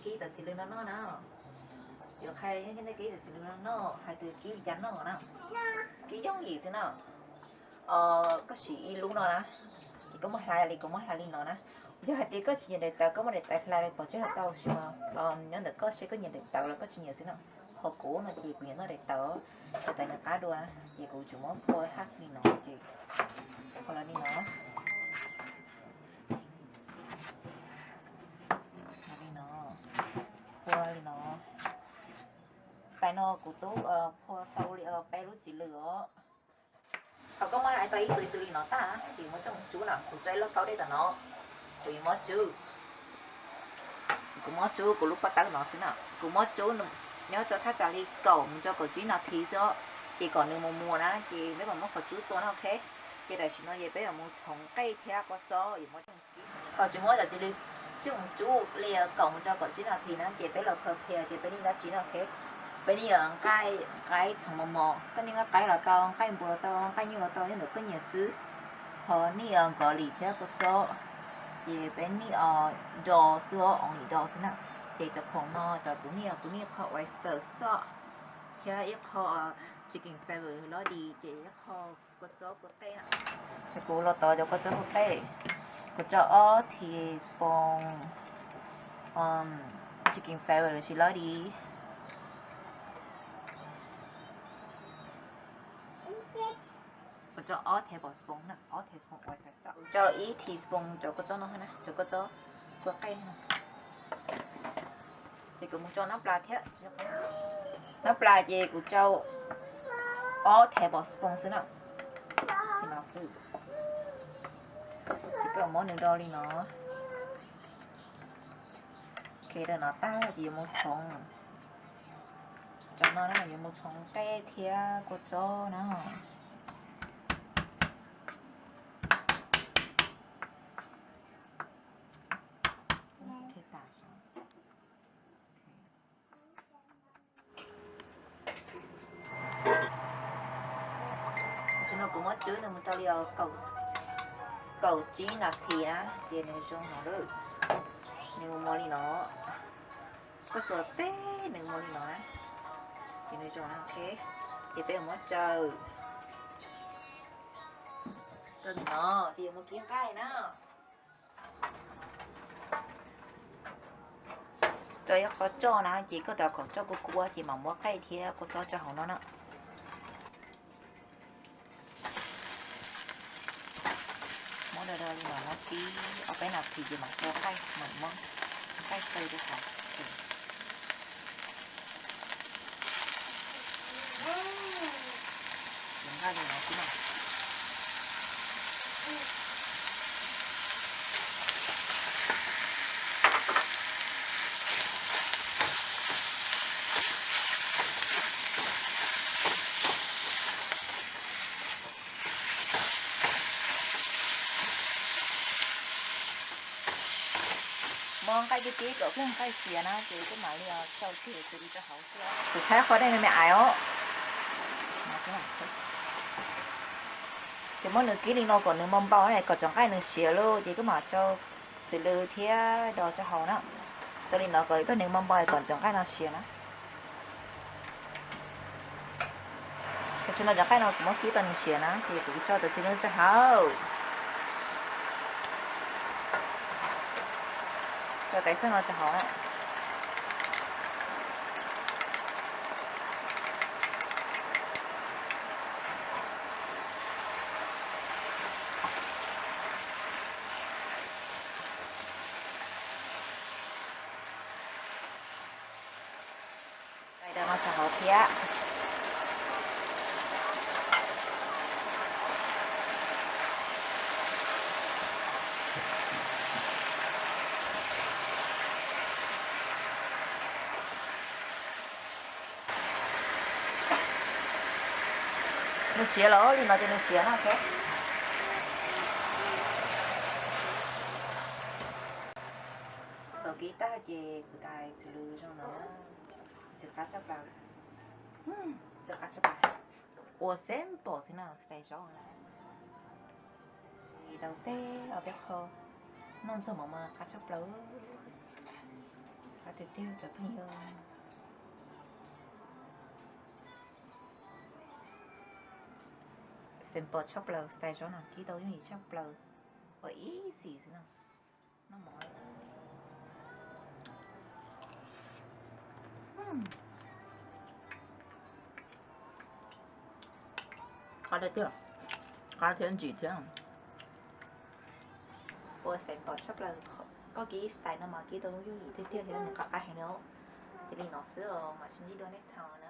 Kib tau txiv lws no noj na. Yuav qhia nej kib tau txiv lws no noj hais tias kib li cas noj na. Kib yooj yim xwb na. Koj siv ib lub no na, ces koj muab hlais li, kuv muab hlais li no na. Yog hais tias koj tsis nyiam daim tawv, koj muab daim tawv hlais li pov tseg los tau, tab sis mas nyob ntawm koj seb koj nyiam daim tawv los koj tsis nyiam xwb na. Ho kuv no ces kuv nyiam noj daim tawv, daim tawv nws qab dua, ces kuv tsuas muab phua hab li no ces phua los li no. Li no, phua li no. Tais no kuv twb phua tau li peb lub txiv lws os. Thaum koj muab hlais tau ib tug ib tug li no tag ces muab coj mus tsub na, kuv tso ib lub kaub dej tom no, kuv yuav muab tsub. Kuv muab tsub kuv lub pob tawb no xwb na, kuv muab tsub nyob rau thaj tsam li kaum mus rau kaum tsib nas this xwb, ces kom nws mus muas na ces peb mam muab qhov tsub tua na, ok. Ces tam sim no ces peb yuav mus txhoov nqaij thiab kua txob, yuav muab coj mus kib. Thaum tsis muab cov txiv lws coj mus tsub li kaum mus rau kaum tsib nas this na ces peb los prepare ces peb nej nqa tsib na, ok. Peb nej yuav nqaij, nqaij txhoov mos mos, koj nej nqaij qaib los tau, nqaij npua los tau, nqaij nyuj los tau, yog ntawm koj nyiam xwb. Ho nej yuav nkaus lim thiab kua txob, ces peb nej o do xwb, only do xwb na. Ces cov khoom no cov kuv nej, kuv nej qho oyster sauce thiab ib qho chicken flavor lov di, ces ib qho kua txob kua qej na. Ces kuv los tov cov kua txob kua qej, kuv tso ob teaspoon chicken flavor los sis lov di. Kuv tso ob tablespoon na, ob tablespoon oyster sauce. Kuv tso ib teaspoon cov kua txob no na, cov kua txob kua qej na. Ces kuv mus tso nab plas thiab. Nab plas ces kuv tso ob tablespoon xwb na. Li no xwb. Ces koj muab nws do li no. Ok, do no tag ces yuav mus txhoov. Cov no na yuav mus txhoov nqaij thiab kua txob na. Tam sim no kuv muab tsub nws mus tau li kaum tsib nas this na, ces nws zoo no lawm. Nws mus muas li no, koj xuas teb nws muas li no na, ces nws zoo na, ok. Ces peb yuav muab tsaws, tsaws li no, ces yuav muab kib nqaij na. Tso ib qho tsoj na, ces koj tau kom tsoj kua kua ces mam muab nqaij thiab kua txob tso hauv no na. Muab do do li no, muab tib ob peb nas this ces mam tso nqaij, mam muab nqaij tsaws rau hauv. Nqaij li no xwb na. Muab nqaij tib tib kom ploog nqaij siav na, ces koj mam li tsaws kiag txiv lws rau hauv xwb. Kuv tshaib qhov dej me me ais os. Ces muab nws kib li no kom nws npau npau, kom cov nqaij nws siav lauj, ces koj mam tso txiv lws thiab do rau hauv na. Tso li no kom ib pliag nws npau npau kom cov nqaij no siav na. Tam sim no cov nqaij no kuv muab kib tau nws siav na, ces kuv tso cov txiv lws rau hauv. Tso tais xeeb no rau hauv na. Tais no rau hauv thiab. Nws siav los li no ces nws siav no, ok. Thaum kib tag ces kuv tais txiv lws zoo no na. Txiv qab tshaj plaws. Txiv qab tshaj plaws. Ua simple xwb na, style zaub na. Daus teb ob peb qho, noj ntxuag mov mas qab tshaj plaws. Tiag tiag cov phooj ywg, simple tshaj plaws, style zaub no kib tau yooj yim tshaj plaws, ua easy xwb no. Noj mov. Qab tiag, qab thiab ntsim thiab. Ua simple tshaj plaws, koj kib style no mas kib tau yooj yim tiag tiag li, nws qab qab heev li. Ces li no xwb, mam sib ntsib dua next time na.